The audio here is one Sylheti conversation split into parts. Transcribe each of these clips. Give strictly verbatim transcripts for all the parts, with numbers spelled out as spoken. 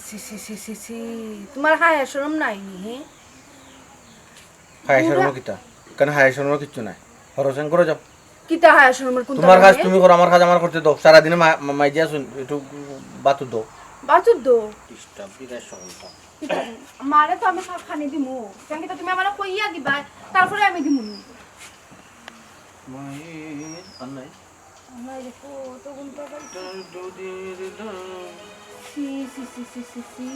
ছি, ছি, ছি, ছি, ছি। তুমার হায়া শরম নাই নি, হে? হায়া শরম বুড়া। কিতা? কেনে হায়া শরম কিচ্ছু নাই। হরো চাইন, ঘরো যাও। কিতা হায়া শরমর কুন তুমার কাজ তুমি করো, আমার কাজ আমার করতে দাও। সারাদিনে মা-, মা-, মাইজি আছইন, একটু বাতুর দাও। বাতুর দাও? Disturb বিরাট শরম পাও। কিতা? মারে তো আমি সব খানি দিমু। কেন কিতা তুমি আমারে কইয়া দিবা, তারপরে আমি দিমু নি। মায়ের আর নাই। নাই রে, কত ঘন্টা বাজে? তার দুধের দাম। ছি, ছি, ছি, ছি, ছি, ছি।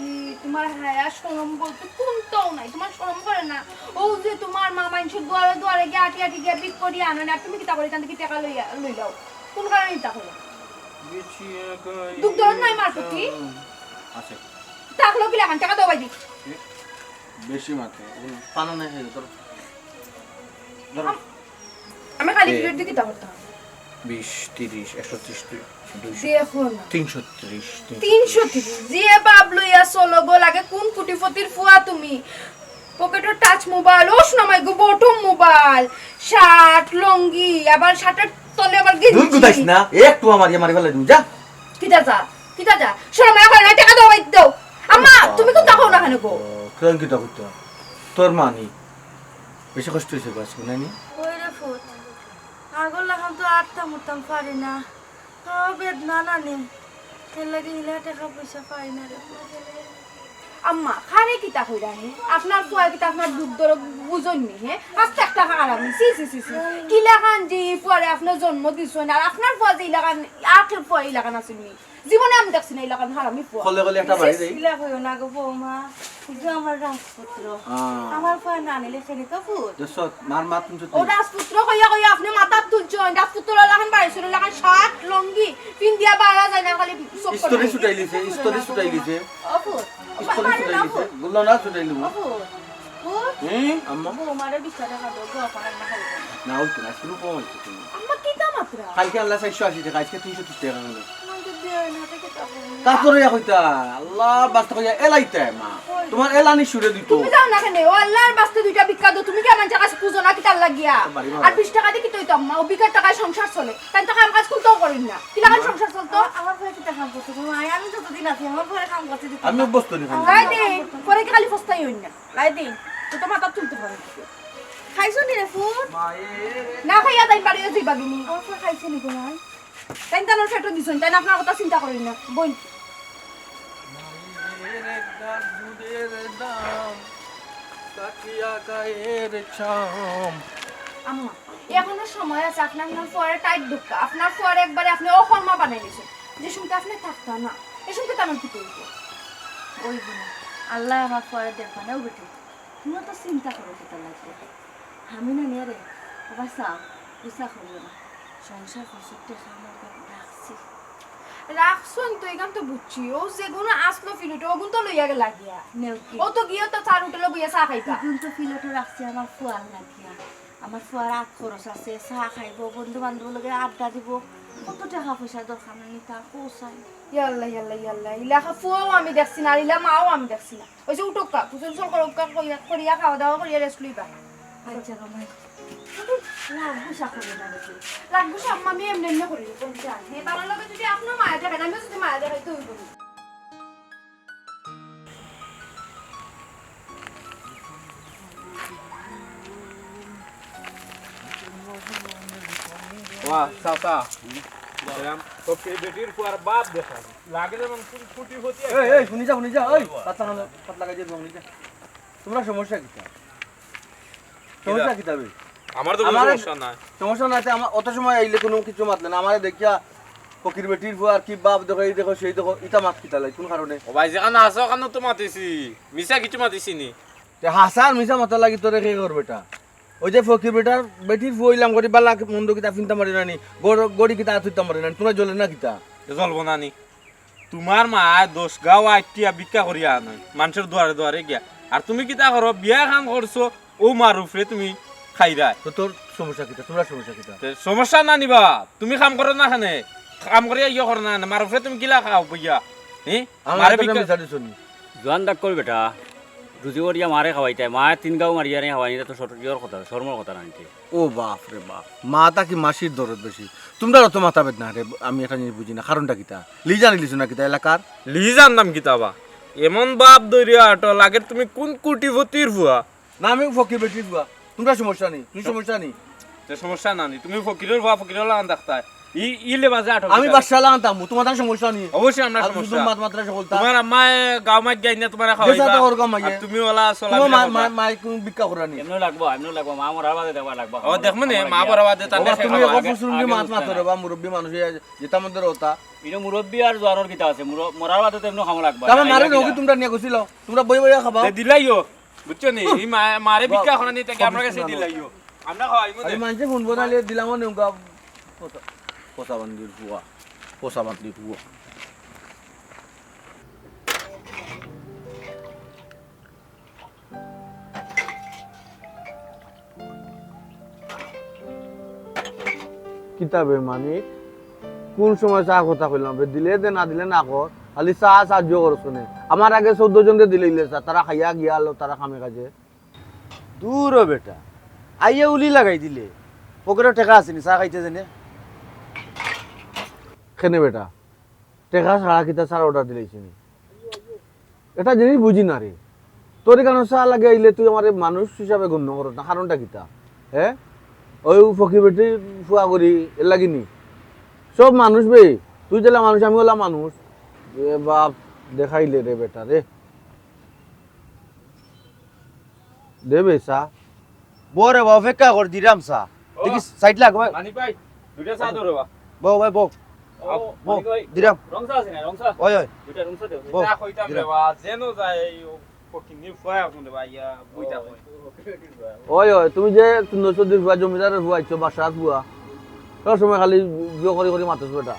তুমার হায়া শরম বলতে কুন্তাও নাই। তুমার শরম করে না? অউ যে তুমার মা মানষর দুয়ারে দুয়ারে গিয়া আটি আটি গিয়া ভিক করিয়া আনইন, আর তুমি কিতা করি ইখান থাকি টেকা লইয়া, লইলাও? কুন কারণে ইতা করো? বেশি একাই দুখ দরদ নাই মার প্রতি? আছে। থাকলো কিলাখান টেকা দেও বাইদি। এ, বেশি মাতে। পানা নাই, ধরো। ধরো। আম-, আমি খালি এ। ফিরত দিকে দাও তো। বিশ, তিরিশ, একশো ত্রিশ, দুইশো, দেখো না। তিনশো ত্রিশ, তিনশো ত্রিশ। তিনশো ত্রিশ। যে বাপ লইয়া চলো গো, লাগে কুন কুটিপতির ফুয়া তুমি? পকেটো touch mobile, ও সোনা মাই গো, button mobile, shirt, লুঙ্গি, আবার shirt-এর তলে আবার গেঞ্জি। দুধ গুদাইস না, একটু আমার ইয়ে মারি ফেলাই দিমু, যা। কিতা যা? কিতা যা? শরম মায়া করে না, টেকা দেও, বাইদি দেও। আম্মা, তুমি কুন্তা কও না কেনে গো? কেন কিতা করতে? তোর মা নি? বেশি কষ্ট অইছে গো আজকে, নানি? ওই রে ফুত, আগর লাখান তো আটতাম উঠতাম পারি না। পাও বেদনা নানি। এর লাগি ইলা টেকা পয়সা পাই না রে। আম্মা, কারে কিতা কইরা হে? আপনার ফুয়া কিতা আপনার দুখ দরদ বুঝইন নি হে? আস্তা একটা হারামি, ছি, ছি, ছি, ছি। কিলাখান যে ই ফুয়ারে আপনে জন্ম দিছইন, আর আপনার ফুয়া যে ইলাখান, আর ফুয়া ইলাখান আছিল নি? জীবনে আমি দেখছি না ইলাখান হারামি ফুয়া। কলে কলে একটা বাড়ি দেই। ইলা কইও না গো বৌমা, ই যে আমার রাজপুত্র। আহ। আমার ফুয়া না নিলে খেলি তো ফুত। দেখছো, মার মাত শুনছো ও তুই? রাজপুত্র কইয়া কইয়া আপনে মাথাত তুলছইন, রাজপুত্র লাখান বাড়ি ছিল লাখান shirt, লুঙ্গি, পিন্দিয়া বাড়া যায় না, খালি চোখ ইস্ত্রি করে। ছুটাই লিছে, ইস্ত্রি ছুটাই লিছে। ও ফুত, ইস্ত্রি মারো ছুটাই না লিছে। ফুত। বললো না ছুটাই লিবো। ও ফুত, ফুত। হুম, আম্মা। বৌমারে বিশ টেকা দেও, গো, পারেন না খাইতে। না, ওই তো না, শুরু কম হইছে তুমি। আম্মা, কিতা মাতরা? কালকে আনলা চাইরশো আশি টেকা, আজকে তিনশো ত্রিশ টেকা হলো। আমার তো দেয় না, এটা কিতা বলবো? কাতরে কইতা, আল্লাহ বাস্তে কইয়া এলাইতে মা। ওই। তোমার এলানি সুরে দিত। তুমি যাও না কেনে? ও আল্লাহর বাস্তে দুইটা ভিক্ষা দেও, তুমি কি আমার জায়গা খুঁজো না কিতার লাগিয়া? বাড়ি ভাড়া। আর বিশ টেকা দিয়ে কিতা অইতো আম্মা? ও ভিক্ষার টাকায় সংসার চলে। তাই তো কাম কাজ কুন্তাও করইন না। কিলাখান সংসার চলতো? আমার ঘরে কিতা কাম করতে তুমি? আমি যতদিন আছি, আমার ঘরে কাম করতে দিত। আমি অভ্যস্ত নি খালি। তাই দে, পরে কি খালি ফস্তাই অইন না? তাই দে, তো তো মাথা তুলতে পারে না। খাইছো নি রে ফুত? না খাইয়া তাই বাড়িও যাইবা গিনি। আমার ফুয়া খাইছে নি গো মাই? তাই তানোর পেটো দিছইন, তাই না আপনার কথা চিন্তা করইন না। বইন। মায়ের এক গ্লাস দুধের দাম, কাটিয়া গায়ের চাম। আম্মা, এখনো সময় আছে, আপনে আপনার ফুয়ারে টাইট ঢুকা, আপনার ফুয়ারে একবারে আপনে অকর্মা বানাই দিছেন। যে সময় আপনে থাকতা না, এ সময় তো আমার কি করবো? ওই দিন আল্লাহ আমার ফুয়ারে দেখবা না, ও বেটি। তুমিও তো চিন্তা করো কিতা লাগবে। আমি না নিয়ে রে, বাবা চাও, গুছা করিও না। সংসার করছো, টেকা আমার ব্যাগ রাখছি। রাখছইন তো, এখান তো বুঝছি। ও যেগুন আসলো ফিলুটো, ওগুন তো লইয়া গেলা গিয়া। নেও কি? ও তো গিয়া তো চার হোটেলো বইয়া চা খাইবা। এগুন তো ফিলুটো রাখছি আমার ফুয়ার লাগিয়া। আমার ফুয়ার আত খরচ আছে, চা খাইবো, বন্ধু বান্ধব লগে আড্ডা দিবো। কত টেকা পয়সা দরকার নাই, তা কোসাই। ইয়াল্লা, ইয়াল্লা, ইয়াল্লা। ইলাকা ফুয়াও আমি দেখছি না, আর ইলা মাও আমি দেখছি না। ওই যে উঠোক্কা, গোসল গোসল করোক্কা, করিয়া, করিয়া খাওয়া দাওয়া করিয়া rest লইবা। আচ্ছা গো মাই। রাগ গুসা করি না বেশি। রাগ গুসা আম্মা আমি এমনি এমনি করি, কোন চান? হে, তার লগে যদি আপনিও মায়া দেখেন, আমিও যদি মায়া দেখাই, তুই করি। ওয়া, চাচা। সালাম। তো কে বেটির ফুয়ার বাপ দেখা। লাগে যেমন কোন কুটিপতি এই, এই, শুনি যা, শুনি যা, ওই, পাতলা খানো, পাতলা গাইজে শুনি যা। তোমরা সমস্যা কিতা? সমস্যা কিতা বে? আমার তো কোনো আমার সমস্যা নাই। সমস্যা নাই, তে আমার অত সময় আইলে কোনো কিছু মাতলে না। আমারে দেখিয়া ফকির বেটির ফুয়া আর কি বাপ দেখো, এই দেখো, সেই দেখো, ইতা মাত কিতা লাই, কোন কারণে? ও ভাই, যেখানে আছো, ওখানে তো মাতিছি। মিছা কিছু মাতিছি নি। তে হাছা আর মিছা মাতার লাগি তোরে কে করবে এটা? ওই যে ফকির বেটার বেটির ফুয়া অইলাম করি, বালা মন্দ কিতা ফিনতাম পারি না নি, গড়-, গড়ি কিতা আতুইতাম পারি না নি, তোমরা জ্বলে না কিতা? এ জ্বলবো না নি। তোমার মায় দশ গাঁও আটিয়া ভিক্ষা করিয়া আনয়, মানষর দুয়ারে দুয়ারে গিয়া। আর তুমি কিতা করো, বিয়া কাম করছো, ও মার উপরে তুমি খাইরায়। তো তোর সমস্যা কিতা? তোমরা সমস্যা কিতা? তে সমস্যা না নি বা, তুমি কাম করো না কেনে? কাম করিয়া ইয়ে করো না কেনে? মার উপরে তুমি কিলা খাও বইয়া? হি? আমার মারে তো ভিক্ষা আমি জানি শুনি। জোয়ান ডাক কর বেটা, রুজি করিয়া মারে খাওয়াইতায়, মায় তিন গাঁও মারিয়া রে খাওয়াইনি, ইটা তো শর-, ইয়র কথা, শরমর কথা না নি। ও বাপ রে বাপ, মা তা কি মাসির দরদ বেশি? তোমরারও তো মাথা বেদনা রে, আমি একটা জিনিস বুঝি না, কারণটা কিতা? লিজ আনিলিছো না কিতা এলাকার? লিজ আনতাম কিতা বা? এমন বাপ ধরিয়া আটো, লাগের তুমি কোন কোটিপতির ফুয়া। না, আমি ফকির বেটির ফুয়া। তুমরার সমস্যা নি, তুই সমস্যা নি। তে সমস্যা না নি, তুমি ফকিরর ফুয়া, ফকিরর লাখান থাকতায়। ই, ই লেবাজে আটো আমি কিতা? বাদশা লাখান থাকমু, তুমার তার সমস্যা নি। অবশ্যই আমরার আর সমস্যা। শুধু মাত মাত্রা সকলতা। তুমার আম্মায় গাঁও মাইত যাইয়া তুমার যে খাওয়াইবা, সাথে ওর গাঁও মাইয়ে। আর তুমি ওলা চলা তুমার ফিরা মা-, করবা। মা-, মায়ে কোন ভিক্ষা করানি? এমনে লাগবো, এমনে লাগবো, মা মরার বাদে দেখবা লাগবো। ও, দেখমু নে, মা মরার বাদে তার বাবা, তুমি খাওয়াইবা। এখন ফুসুরুঙ্গি আগে মাত বুঝতে মাতো না। রে বা, মুরব্বি মানুষ, যেটা মধ্যে ওতা। ইনো মুরব্বি আর জোয়ানর কিতা আছে? মুর-, মরার বাদে তো এমনে খামো লাগবা। তারপর না, মারে ইনো নৌকি তুমরা নিয়া গেছিল। তুমরা বই বই খাবা। তে দিলাইও, বুঝছো নি? হুম। এই মা-, মারে বাহ, ভিক্ষা করানি তাকে আমরা কাছে দিলাইও। আমরা খাওয়াইমু আমি দে। মানছে ফোন বানাইলে দিলাম নে উগা। পোসা, পোসা বান্দির ফুয়া। পোসা বান্দির ফুয়া। কিতা বে মানিক, কোন সময় চা কথা কইলাম বে, দিলে দে, না দিলে না কর, খালি চা সাহায্য করছ নে। আমার আগে চৌদ্দ জনরে দিলে ইলে চা, তারা খাইয়া গিয়া আলো, তারা কামে কাজে। দূর ও বেটা, আইয়া উলি লাগাই দিলে, পকেটো টেকা আছে নি, চা খাইতে জানে? কেনে বেটা, টেকা ছাড়া কিতা চা অর্ডার দিলাইছি নি? এটা জিনিস বুঝি না রে। তোর এখানো চা লাগে আইলে তুই আমারে মানুষ হিসাবে গণ্য করস না, কারণটা কিতা? হ্যাঁ, ওই ফকির বেটির ফুয়া করি এর লাগি নি? সব মানুষ বে, তুই যেলা মানুষ, আমি ওলা মানুষ। এ বাপ, দেখাইলে রে বেটা রে। দে বে চা। বউ রে বা, অপেক্ষা কর, দিরাম চা। ও, দেখি, সাইড লাগ, ভাই। মানিক ভাই, দুইটা চা দেও রে বা। বউ ভাই, বউ। ও, বউ, মানিক ভাই, দিরাম। রং চা আছে না, রং চা? ওই, ওই। দুইটা রং চা দেও। বউ, চা কইতাম রে দিরাম। বা, যেন যায় এই ও ফকিন্নির ফুয়া এখন রে বা, ইয়া, বইটা কই। ওই, ওই, তুমি যে সুন্দর চৌধুরীর ফুয়া, জমিদারের ফুয়া আইছো, বাসার ফুয়া, সব সময় খালি জো করি করি মাতছ বেটা।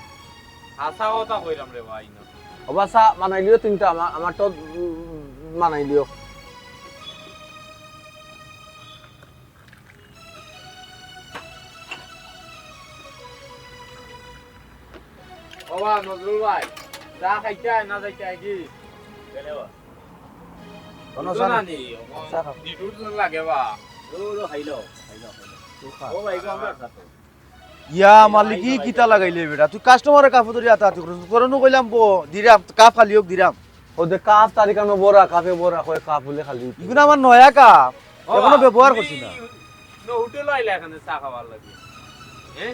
হাছা কথা কইরাম রে বা, ইনো। ও বা, চা বানাইলিও তিনটা, আমার, আমার তো, উম, বানাইলিও। ও বা, নজরুল ভাই, চা খাইতায় না যাইতায় কি? কেনে বা? কোনো বুঝো চা না নাই। নি? চা খাও। ডিটুর জন্য লাগে বা। লো, লো, খাইলো, খাইলো, খাইলো। তুই খা। ও ভাই, গো, আমরা খাতো। ইয়া মালিক, ই কিতা লাগাইলে বেটা? তুই কাস্টমারের কাপে ধরি আতাআতি করস। তোরে নু কইলাম বো, দিরাম, কাপ খালি হোক দিরাম। ও দে কাপ, তারি কানো বড়া, কাপে বড়া, কয় কাপ হলে খালি। ইগুন আমার নয়া কাপ, ও, এখনো ব্যবহার তুমি করছি না। ন হোটেল আইলা এখানে চা খাবার লাগি? হ্যাঁ?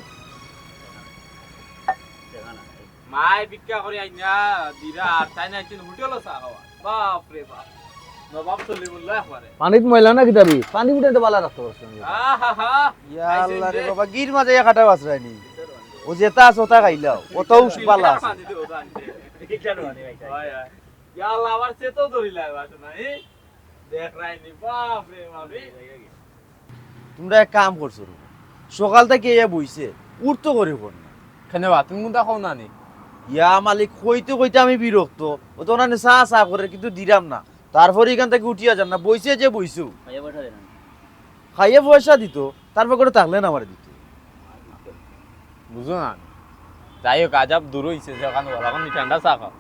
মায় ভিক্ষা করি আইনা দিরা, আর তাই না একদিন হোটেলও চা খাওয়া। বাপ রে বাপ। নবাব সলিমুল্লাহ একবারে। পানিত ময়লা না কিতাবি? পানি উঠাইতে বালা রাখতে পারছো না। আহা হা। ইয়া আল্লাহ রে বাবা, গির মাঝে এক আটা বাসরায়নি। ও যেটা আছে ওটা খাইলাও। অত উস বালা আছে। পানি দেও, পানি দেও। হয়, হয়। ইয়া আল্লাহ, আবার সে তো ধরিলা বাসনা, এ? দেখ রাইনি, বাপ রে বাপ, এ? তুমরা এক কাম করছো রে। সকাল থাকি ইয়া বইছে, উঠতো করি কর না। কেনে বা, তুমি কুনটা কও না নি? ইয়া মালিক, কইতে কইতে আমি বিরক্ত। ও তো ওনানে চা চা করে, কিন্তু দিরাম না। তারপরে ইখান থাকি উঠিয়া যার না, বইছে যে বইছো। খাইয়া বসা যায় না। খাইয়া পয়সা দিত, তার পকেটো থাকলে না আমারে দিত। বুঝো না? যাই হোক, আজাব দূর হইছে, যে ওখানে ভালো, এখন ঠান্ডা চা খাও।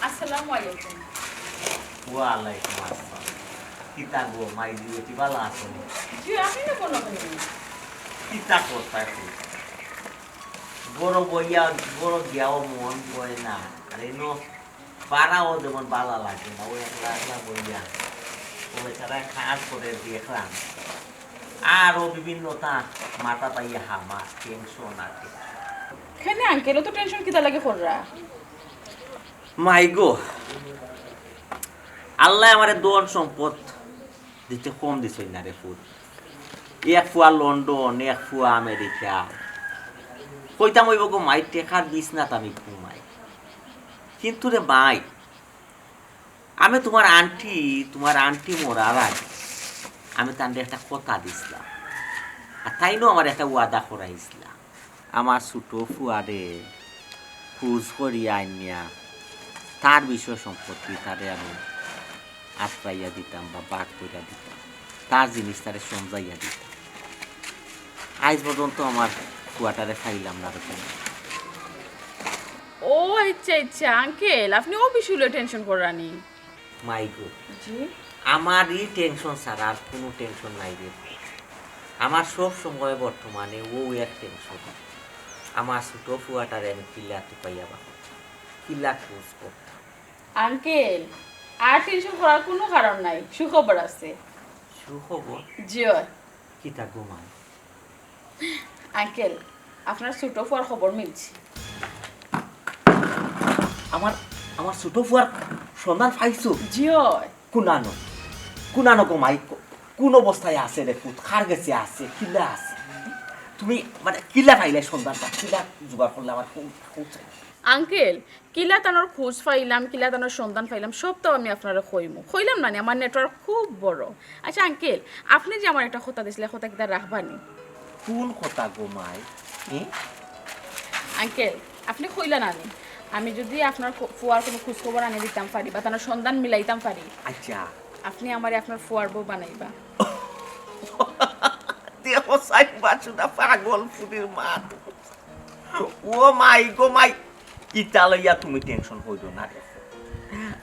আসসালামু আলাইকুম। ওয়ালাইকুম আসসালাম। কিতা গো, মাইজি বেটি বালা আছো নি? জি, আপনি না কোনো কোনো। কিতা করতায় কই? বড় বইয়া, বড় গিয়াও মন বয় না। আরে নো, পাড়াও যেমন বালা লাগে না, ওই একলা একলা বইয়া। ও বেচারা কাজ করে দেখলাম। আর ও বিভিন্ন তা মাথা পাইয়া হামা, টেনশন আর কি। কেনে আঙ্কেল, অত টেনশন কিতা লাগি কররা? মাই গো, আল্লায় আমারে ধন সম্পদ দিতে কম দিছইন না রে পুত। এক ফুয়া লন্ডন, এক ফুয়া আমেরিকা। কইতাম অইবো গো মাই, টেকার বিছনাত আমি ঘুমাই। কিন্তু রে মাই, আমি তুমার আন্টি, তুমার আন্টি মরার আগে আমি তানরে একটা কথা দিছলাম, আর তাইনও আমারে একটা ওয়াদা করাইছলা। আমার ছোট ফুয়ারে খুজ করিয়া আনিয়া তার বিষয় সম্পত্তি তারে আমি আতরাইয়া দিতাম বা ভাগ কইরা দিতাম, তার জিনিস তারে সমজাইয়া দিতাম। আইজ পর্যন্ত আমার ফুয়াটারে পাইলাম না রে। ও আচ্ছা আচ্ছা আঙ্কেল, আপনি ও বিষয়ে টেনশন করানি? মাই গো, জি। আমার ই টেনশন ছাড়া আর কুনু টেনশন নাই রে। আমার সব সময় বর্তমানে ও এক টেনশন, আমার ছোট ফুয়াটারে আমি কিলা তুকাইয়া বা কিলা খোঁজ করতাম। আঙ্কেল, আর টেনশন করার কুনু কারণ নাই, সুখবর আছে। সুখবর? জি অয়। কিতা গো মাই? আঙ্কেল, আপনার ছোট ফুয়ার খবর মিলছে। আমার, আমার ছোট ফুয়ার সন্ধান পাইছো? জি অয়। কুনানো, কুনানো গো মাই, কো-, কোন অবস্থায় আছে রে পুত? কার গেছে আছে? কিলা আছে? তুমি মানে কিলা পাইলে সন্ধানটা? কিলা জোগাড় করলে আমার কোন, কোন চাই? আঙ্কেল, কিলা তানর খোঁজ পাইলাম, কিলা তানর সন্ধান পাইলাম, সব তো আমি আপনারে কইমু। কইলাম না নি, আমার নেটওয়ার্ক খুব বড়। আচ্ছা আঙ্কেল, আপনি যে আমার একটা কথা দিছিলে, কথা কিতা রাখবা নি? কোন কথা গো মাই? হুম? আঙ্কেল, আপনি কইলা না নি, আমি যদি আপনার খো-, ফুয়ার কোনো খোঁজ খবর আনি দিতাম পারি বা তানর সন্ধান মিলাইতাম পারি, আচ্ছা। আপনি আমারে আপনার ফুয়ার বউ বানাইবা। দেখো সাইড বাচু না পাগল ফুরির মা। ও মাই গো মাই, ইতা লইয়া তুমি টেনশন কইরো না রে।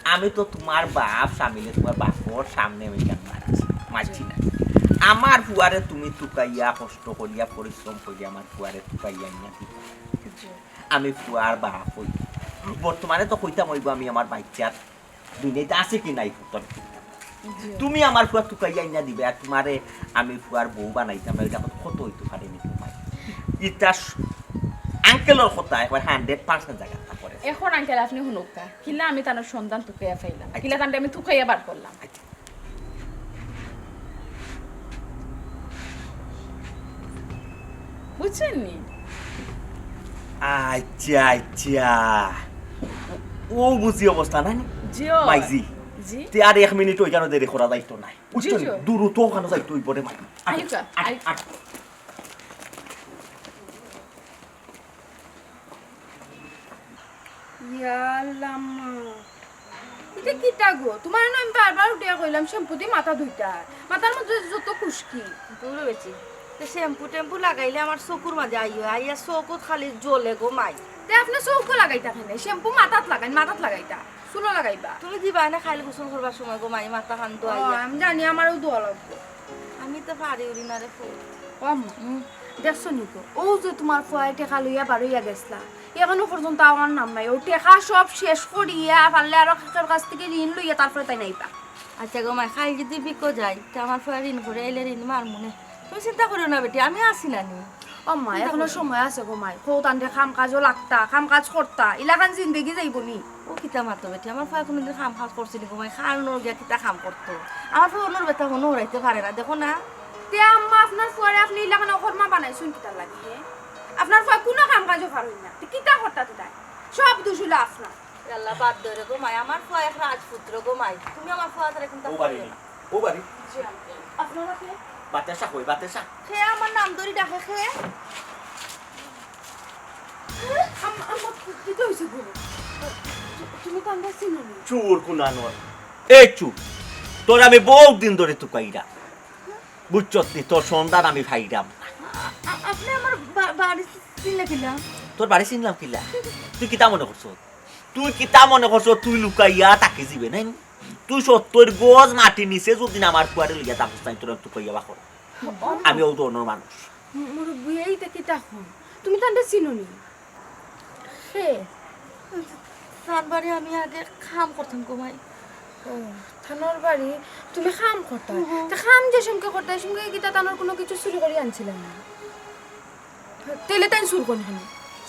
আমি তো তুমার বাপ, সামিলে তুমার বাপর সামনে আমি কেন মারছি, মারছি না। আমার ফুয়ারে তুমি তুকাইয়া, কষ্ট করিয়া, পরিশ্রম করিয়া আমার ফুয়ারে তুকাইয়া আইনা দিবা। জি। আমি ফুয়ার বাপ অই। বর্তমানে তো কইতাম অইবো আমি আমার বাইচ্চার দুনিয়াতে আছে কি নাই পুতর। জি। তুমি আমার ফুয়া তুকাইয়া আইনা দিবে, আর তুমারে আমি ফুয়ার বউ বানাইতাম না, ইটা কত, কত অইতো পারে নি তুমার? ইটা স-, আঙ্কেলর কথা একবার হান্ড্রেড পার্সেন্ট জাগাত করে। এখন আঙ্কেল আপনি হুনুক্কা, কিলা আমি তানর সন্ধান তুকাইয়া পাইলাম, আচ্ছা। কিলা তানরে আমি তুকাইয়া বার করলাম। আচ্ছা। বুঝছেন নি? আচ্ছা, আচ্ছা। ও বুঝি অবস্থা না নি? জি, ও। মাইজি। জি। তে আর এক মিনিট অউ জানো দেরি করা যাইতো নায়। বুঝছো নি? জি। দ্রুত ওখানো যাইতো অইবো রে মাই। আইউক্কা, আই- আই- ইয়া আল্লাহ মা। ইটা কিতা গো? তুমারে না আমি বারবার উঠিয়া কইলাম শ্যাম্পু দি মাথা ধুইতায়। মাথার মধ্যে যত খুশকি। দূর বেটি। তে শ্যাম্পু ট্যাম্পু লাগাইলে আমার চকুর মাঝে আইও, আইয়া চকুত খালি জ্বলে গো মাই। তে আপনে চকুত লাগাইতা কেনে? শ্যাম্পু মাথাত লাগাইন, মাথাত লাগাইতা। চুলো লাগাইবা। তুমি দিবায় না কাইল গোসল করবার সময় গো মাই, মাথাখান ধুইয়া। ও, আমি জানি, আমারেও ধোয়া লাগবো। আমি তো পারি উরি না রে ফুল। ও আম্মা, হুম। দেখছো নি তো, অউ যে তুমার ফুয়ায় টেকা লইয়া বারইয়া গেছলা, এখনো পর্যন্ত আওয়ার নাম নাই। অউ টেকা সব শেষ করিয়া পারলে আরো কারোর কাছ থাকি ঋণ লইয়া তারপরে তাইন আইবা। আচ্ছা গো মাই, কাইল যদি বিকো যাই, তে আমার ফুয়ায় ঋণ করি আইলে ঋণ মারমু নে। তুমি চিন্তা করিও না বেটি, আমি আছি না নি। ও মা, চিন্তা এখনো করিও না। সময় আছে গো মাই। কও তানরে কাম কাজও লাগতা, কাম কাজ করতা, ইলাখান জিন্দেগি যাইবো নি? ও কিতা মাতো বেটি, আমার ফুয়ায় কুনুদিন কাম কাজ করছে নি গো মাই? কার অনো গিয়া কিতা কাম করতো? আমার ফুয়ায় অনর বেটা অনো হরাইতে পারে না, দেখো না। তে আম্মা, আপনার ফুয়ারে আপনে ইলাখান অকর্মা বানাইছইন কিতার লাগি, হে? আপনার ফুয়ায় কুনু কাম কাজও পারইন না। তে কিতা করতা তে তাই? সব দোষ অইলো আপনার। আল্লাহ, বাদ দেও রে গো মাই, আমার ফুয়া এক রাজপুত্র গো মাই, তুমি আমার ফুয়ারে কুনতা কইও না। ও বাড়ি। জি আঙ্কেল। আপনারা কে? বাতেশা কই, বাতেশা? কে আমার নাম ধরি ডাকে কে? আম-, আম্মা, কি, কিতা অইছে গো? তু-, তুমি তো আমরা চিনো নি। চুর কুনানোর। এই চুর। তোর আমি বহুত দিন ধরি তুকাইরাম। বুঝছত নি? তোর সন্ধান আমি পাইরাম না। আ-, আ-, আপনে আমার বা-, বাড়ি চিনলা কিলা? তোর বাড়ি চিনলাম কিলা? তুই কিতা মনে করছস? তুই কিতা মনে করছস? তুই লুকাইয়া থাকি যিবে নায়? তুই সত্তইর গজ মাটির নিচে যদি আমার ফুয়ারে লইয়া থাকস নায়, তোর তুকাইয়া বার করমু। আমি অউ ধরনর মানুষ। মু-, মুরব্বি, ইতা কিতা কইন? তুমি তানরে চিনো নি? কে? তান বাড়ি আমি আগে কাম করতাম গো মাই। ও, তানর বাড়ি তুমি কাম করতায়? হুম, হুম। তে কাম যে সমকে করতায়, ই সমকে কিতা তানর কুনু কিছু চুরি করি আনছিলা না? তাইলে তাইন চুর করইন কেনে?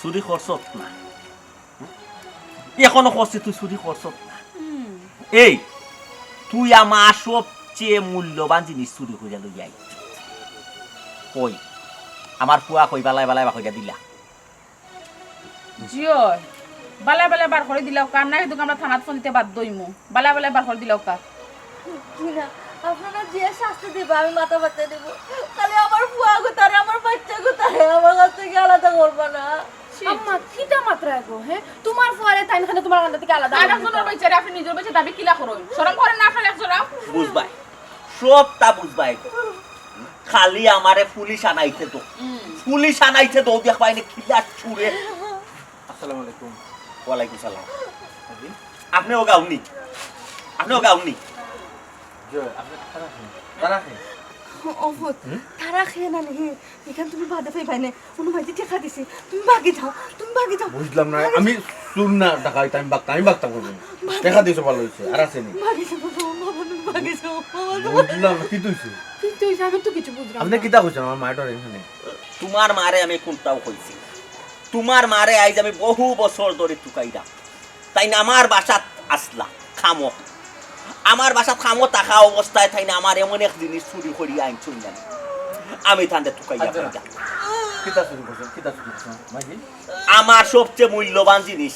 চুরি করছত না। এখনো কইছি তুই চুরি করছত না। হুম। এই, তুই আমার সবচেয়ে মূল্যবান জিনিস চুরি করিয়া লইয়া আইছস। কই, আমার ফুয়া কই, বালায় বালায় বার করিয়া দিলা? জি অয়, বালায় বালায় বার করি দিলাউক্কা, আর নায় কিন্তু আমরা থানাত ফোন দিতে বাধ্য অইমু। বালায় বালায় বার করি দিলাউক্কা। জি না, আপনারা যে শাস্তি দিবা আমি মাথা ব্যথা নিমু, খালি আমার ফুয়া গুতারে, আমার বাইচ্চা গুতারে আমার কাছ থাকি আলাদা করবা না। আম্মা, কিতা মাতরায় গো, হে? তুমার ফুয়ারে তাইন কেনে তুমার কান্দাত থাকি আলাদা আর করি একজনর দিতা? বাচ্চারে আপনে নিজর বাচ্চা দাবি কিলা করইন? শরম করে না আপনার একজনরাও? বুঝবায়, সবটা বুঝবায় গো। খালি আমারে পুলিশ আনাইতে দেও। পুলিষ আনাইতে দেও, দেখবায় নে কিলা ছুড়ে। আসসালামু আলাইকুম। ওয়ালাইকুম সালাম। জি। আপনে অগু আউননি? আপনে অগু আউননি? জি, আপনে তারা খেয়ে। তারা খেয়ে। ও ফুত, তারা খেয়ে না নি। ইখান তুমি বাদে পাইবায় নে। অনো মাইজি টেকা দিছে। তুমি ভাগি যাও, তুমি ভাগি যাও। বুঝলাম না, আমি চুর না ডাকাইত, আমি বাগতা, আমি বাগতা করবো না। টেকা দিছো ভালা অইছে, আর আছে নি? ভাগি যাও, বাবা, বাবা, তুমি ভাগি যাও, বাবা, তুমি বুঝলাম না, কিতা অইছে? কিতা অইছে? আমি তো কিচ্ছু বুঝলাম আপনে না। কিতা কইছইন? আমার মায়ের ডরে এখানে। তুমার মারে আমি কুনটাও কইছি না। তুমার মারে আইজ আমি বহু বছর ধরি তুকাইরাম। তাইন আমার বাসাত আছলা, কামো। আমার বাসাত কামো থাকা অবস্থায় তাইন আমার এমন এক জিনিস চুরি করিয়া আনছইন না। আমি তানরে তুকাইয়া আচ্ছা। কইরাম। কিতা চুরি করছইন? কিতা চুরি করছইন? মাইজি? আমার সবচেয়ে মূল্যবান জিনিস,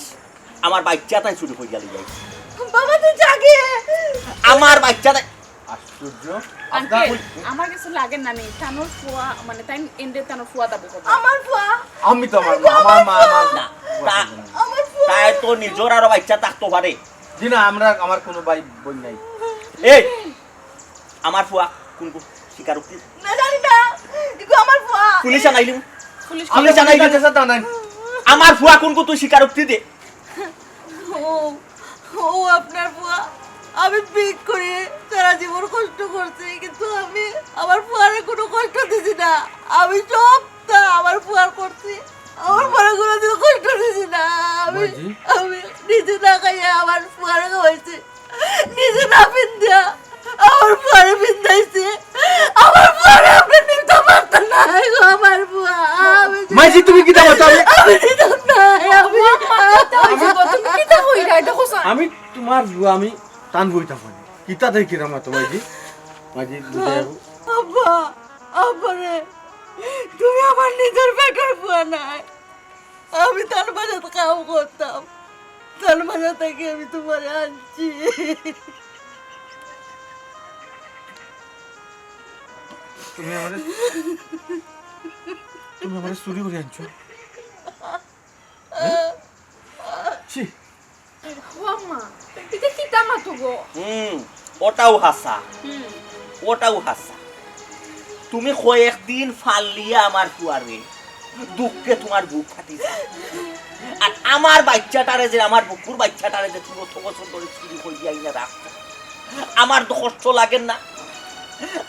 আমার বাইচ্চা তাইন চুরি করিয়া লইয়া আইছইন। বাবা, তুই জাগে। আমার বাইচ্চা তাইন আশ্চর্য। আঙ্কেল, আমার কাছে লাগে না নি, তানর ফুয়া, মানে, তাইন এন্ডে তানর ফুয়া দাবি করবো। আমার ফুয়া? আমি তো আমার মা, আমার মা, আমার না, তা-, আমার ফুয়া। তাই তো নিজর আরো বাইচ্চা থাকতো পারে। জি না, আমরা, আমার কোনো ভাই বোন নাই। এই, আমার ফুয়া কোনগু স্বীকারোক্তি? না, জানি না। ইগু আমার ফুয়া। পুলিশ আনাইলিমু। পুলিশ আমি পুলিশ আনাইলিমু। জানি না, তা নাই। আমার ফুয়া কোনগু তুই স্বীকারোক্তি দে। ও, ও আপনার ফুয়া। আমি ভিক করি, সারা জীবন কষ্ট করছি, কিন্তু আমি আমার ফুয়ারে কোনো কষ্ট দিছি না। আমি সবটা আমার ফুয়ার করছি, আমার ফুয়ারে কোনোদিন কষ্ট দিছি না। আমি, মাইজি? আমি নিজে না খাইয়া আমার ফুয়ারে খাওয়াইছি, নিজে না পিন্দিয়া আমার ফুয়ারে পিন্দাইছি। আমার ফুয়ারে আপনে নিতে পারতেন না, গো, আমার ফুয়া। আমি মাইজি, তুমি কিতা মাতো? আমি আমি নিতাম না, আমি মা, মা, কিতা অইছে গো? তুমি কিতা কইরায়? দেখো সা- আমি তুমার ফুয়া, আমি তান বইতা পারি। কিতা দেখি রে মা, তোমার জি? মাইজি, বুঝে যাবো। আব্বা, আব্বা রে, তুমি আমার নিজর পেটর ফুয়া নায়। আমি তার বাসাত কাম করতাম, তার বাসা থাকি আমি তুমারে আনছি। তুমি আমারে, তুমি আমারে চুরি করি আনছো? ছি। ও আম্মা, ইতা কিতা মাতো গো? হুম, ওটাও হাছা। হুম। ওটাও হাছা। তুমি কয়েকদিন ফালিয়া আমার ফুয়ারে, দুঃখে তুমার বুক ফাটি যায়। আর আমার বাইচ্চাটারে যে, আমার বুকুর বাইচ্চাটারে যে তুমি অত বছর ধরি চুরি করিয়া আইনা রাখছো, আমার তো কষ্ট লাগের না?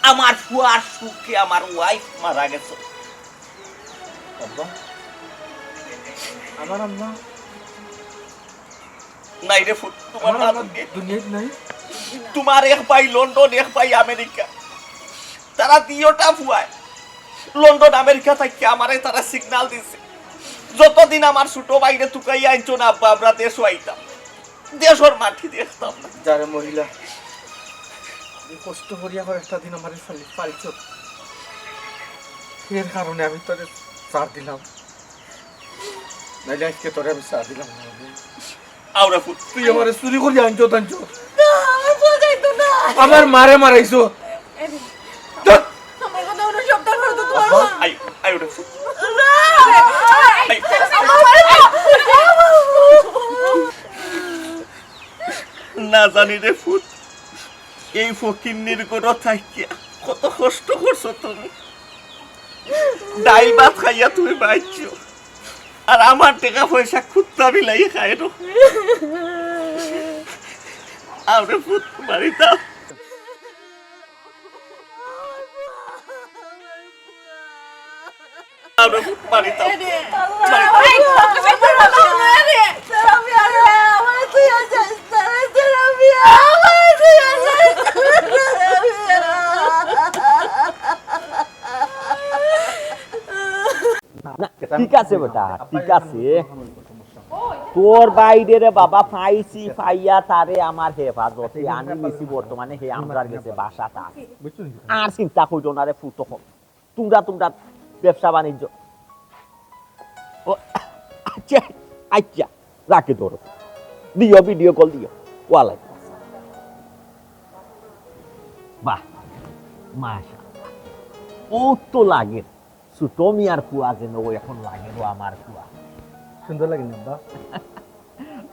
আমার ফুয়ার সুখে আমার ওয়াইফ মারা গেছে। আব্বা, আমার আম্মা নাই রে ফুত, তুমার আমার মা আম্মা দুনিয়াত নাই। তুমার এক ভাই লন্ডন, এক ভাই আমেরিকা। তারা দুইওটা ফুয়ায় লন্ডন, আমেরিকা থাকি আমারে তারা সিগন্যাল দিছে, যতদিন আমার ছোট ভাইরে তুকাইয়া আনছো না আব্বা, আমরা দেশো আইতাম, দেশর মাটি দেখতাম না। যারে মহিলা, আমি কষ্ট করিয়া কয়েকটা দিন আমারে ফালি-, পালছো, এর কারণে আমি তোরে ছাড় দিলাম। নাইলে আজকে তোরে আমি ছাড় দিলাম না। আউরে ফুত, তুই আমারে চুরি করি আনছো, আনছো। না, আমার ফুয়া যাইতো না। আমার মারে মারাইছো। এই রে। ধুর। আমার কথা অইলো সব তার হয়তো তোমার মা। আই, আই ওরে ফুত। না। আই। আমার মারে না। না জানি রে ফুত, এই ফকিন্নির ঘরো থাকিয়া কত কষ্ট করছো তুমি। ডাইল ভাত খাইয়া তুমি বাঁচছো, আর আমার টেকা পয়সা কুত্তা বিলাই খায় রে। আউরে ফুত, বাড়িত আও। আউরে ফুত, বাড়িত আও। না, ঠিক আছে বেটা, ঠিক আছে। তোর বাইরে রে বাবা পাইছি, পাইয়া তারে আমার হেফাজতে আনি নিছি, বর্তমানে হে আমরার গেছে বাসাত আছে। আর চিন্তা করিও না রে ফুত, তুমরা তুমরার ব্যবসা বাণিজ্য। ও, আচ্ছা, আচ্ছা, রাখি ধরো। দিও, ভিডিও কল দিও। ওয়ালাইকুম আসসালাম। বাহ, মাশাআল্লাহ। ও তো লাগে। ছোট মিয়ার ফুয়া যেন ও এখন লাগে গো আমার ফুয়া। সুন্দর লাগে না, আব্বা?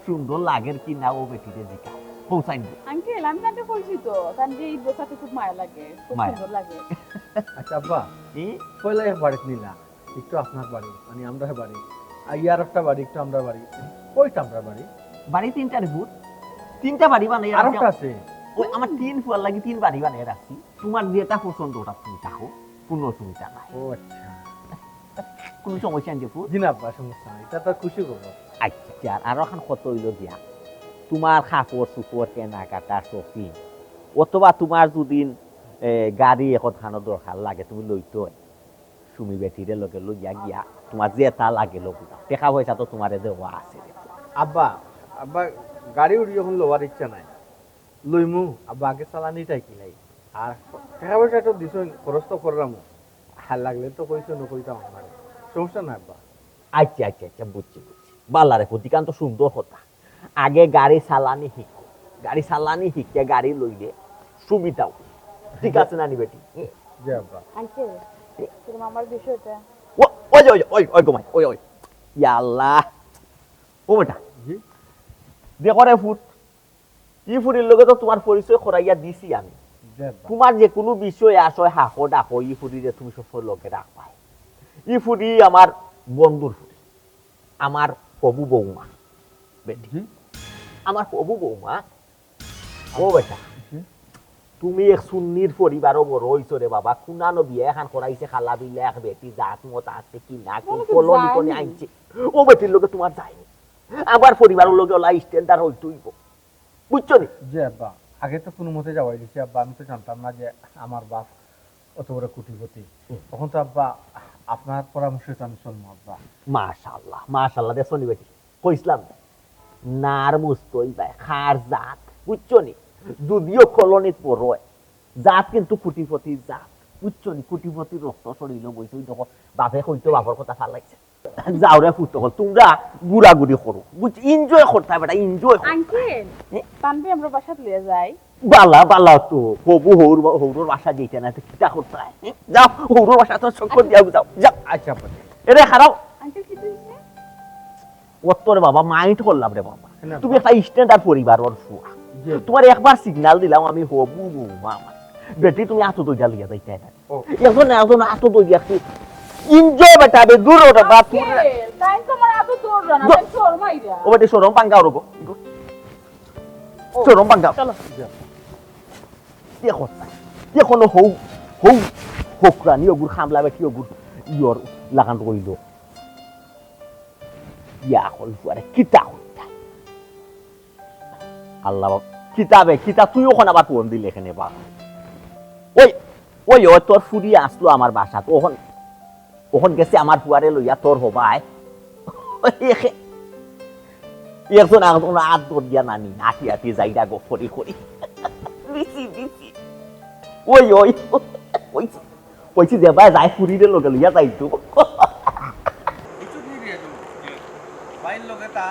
সুন্দর লাগের কি না, ও বেটিরে জিকা। পৌঁছাইন দে। আঙ্কেল, আমি তানরে কইছি তো, তানরে ইদ বসাতে খুব মায়া লাগে, খুব মায়া। সুন্দর লাগে। আচ্ছা, আব্বা, ই? পয়লা এক বাড়িত নিলা, একটু আপনার বাড়ি, মানে আমরার বাড়ি, আর ইয়ার একটা বাড়ি, একটু আমরার বাড়ি। কইটা আমরার বাড়ি? বাড়ি তিনটা রে পুত, তিনটা বাড়ি বানাই আর রাখছি একটা আমার। আছে। ওই আমার তিন ফুয়ার লাগি তিন বাড়ি বানাই রাখছি। তোমার যেটা পছন্দ ওটা তুমি থাকো, কোনো অসুবিধা নাই। ও আচ্ছা। কোনো সমস্যা নেই পুত। জি না আব্বা, সমস্যা নাই, এটা তো খুশি খবর। আচ্ছা, আর আরো এখন কত হইল দিয়া, তোমার কাপড় চোপড় কেনাকাটা শপিং, অথবা তোমার যদি এ, গাড়ি এখন খানো দরকার লাগে তুমি লইতে হয়, সুমি বেটিরে লগে লইয়া গিয়া তোমার যেটা লাগে লগুলা। টেকা পয়সা তো তোমারে দেওয়া আছে রে। আব্বা, আব্বা, গাড়ি উড়ি এখন লওয়ার ইচ্ছা নাই, লইমু আব্বা, আগে চালানিটাই কিনাই। আর টেকা পয়সা তো দিছইন, খরচ তো করলাম, আর লাগলে তো কইছো, না কইতাম আমার সমস্যা নাই আব্বা। আচ্ছা, আচ্ছা, আচ্ছা, বুঝছি, বুঝছি। বালা রে, প্রতিকান্ত সুন্দর কথা। আগে গাড়ি চালানি শিখো, গাড়ি চালানি শিখে গাড়ি লইলে সুবিধা অয়। ঠিক আছে না নি বেটি? জি আব্বা। আঙ্কেল, তোর মামার বিষয়টা। ও, ওই যে, ওই যে, ওই, ওই গো মাই, ওই, ওই। ইয়া আল্লাহ। ও বেটা। জি। দেখো রে ফুত, ই ফুরির লগে তো তোমার পরিচয় করাইয়া দিছি আমি। জি আব্বা। তোমার যে কোনো বিষয় আসয়, হাকো ডাকো, ই ফুরিরে তুমি সবসময় লগে রাখবায়। ই ফুরি আমার বন্ধুর ফুরি, আমার হবু বৌমা। বেটি। জি। আমার হবু বৌমা, ও বেটা, জি। তুমি এক সুন্নির পরিবারও বড় অইছো রে বাবা, কুনানো বিয়া এখান করাইছে, খালা বিলা এক বেটি, জাত মত আছে কি না, কোন কলনি কোনে আনছে, ও বেটির লগে তোমার যায়নি। আমার পরিবারর লগে ওলা standard অইতে অইবো, বুঝছো নি? জি আব্বা, আগে তো কোনো মতে যাওয়াই দিছি আব্বা, আমি তো জানতাম না যে আমার বাপ অত বড় কোটিপতি। হুম। তখন তো আব্বা আপনার পরামর্শে তো আমি চলবো আব্বা। মাশাআল্লাহ, মাশাআল্লাহ, দেখছো নি বেটি? কইছিলাম না, নার বুঝতই ভাই, খার জাত, বুঝছো নি? যদিও কলনিত বড় অয়, জাত কিন্তু কোটিপতির জাত, বুঝছো নি? কোটিপতির রক্ত শরীরও বইছে, ওই দেখো, বাপে কইতো বাপর কথা ফালাইছে। যাও রে পুত অকল, তোমরা ঘুরাঘুরি করো, বুঝ, enjoy করতায় বেটা, enjoy করতায়। আঙ্কেল, এ? তানরে আমরা বাসাত লইয়া যাই। বালা, বালা তো, হবু হউর বা-, হউরর বাসা যাইতে না, তো কিতা করতায়? এ? যাও, হউরর বাসা তো চক্কর দিয়া যাও, যাও। আচ্ছা, আব্বা। এরে, খারাপ। আঙ্কেল, কিতা অইছে? অত রে বাবা, mind করলাম রে বাবা। না। তুমি একটা standard পরিবারর ফুয়া। জি। তোমার একবার signal দিলাম আমি, হবু বৌমা আমার। বেটি, তুমি আতো দইটা লইয়া যাইতায় না। ও। একজন একজন আতো দই দিয়া কি enjoy বেটা, বে দূর ওটা বাপ। আঙ্কেল, তাই তো আমার আতো দৌড় না, দৌড়। তাই শরম আইরা। ও বেটি, শরম পাঙ্গা ওরকম। ও, শরম পাঙ্গা। চলো। দেখো, দেখো না, হউ, হউ, হকরানি ওগুর খামলা বেটি ওগুর ইয়র লাগান রইল। ইয়া হল ফুয়ারে কিতা কইতা? আল্লাহ বাবা, কিতা বে, কিতা তুই ওখানে আবার ফোন দিলে এখানে বা? ওই, ওই, ওই তোর ফুরি আসলো আমার বাসাত, ওখান, ওখান গেছে আমার ফুয়ারে লইয়া তোর হবায়। একজন একজন আত ধরিয়া নানি, আটি আটি যাইরা গো ফরি ফরি। BC, BC. ওই, ওই, ওই। কইছি যে ভাই, যাই ফুরিরে লগে লইয়া যাইতো। বুঝছো নি রে, ভাইর লগে তা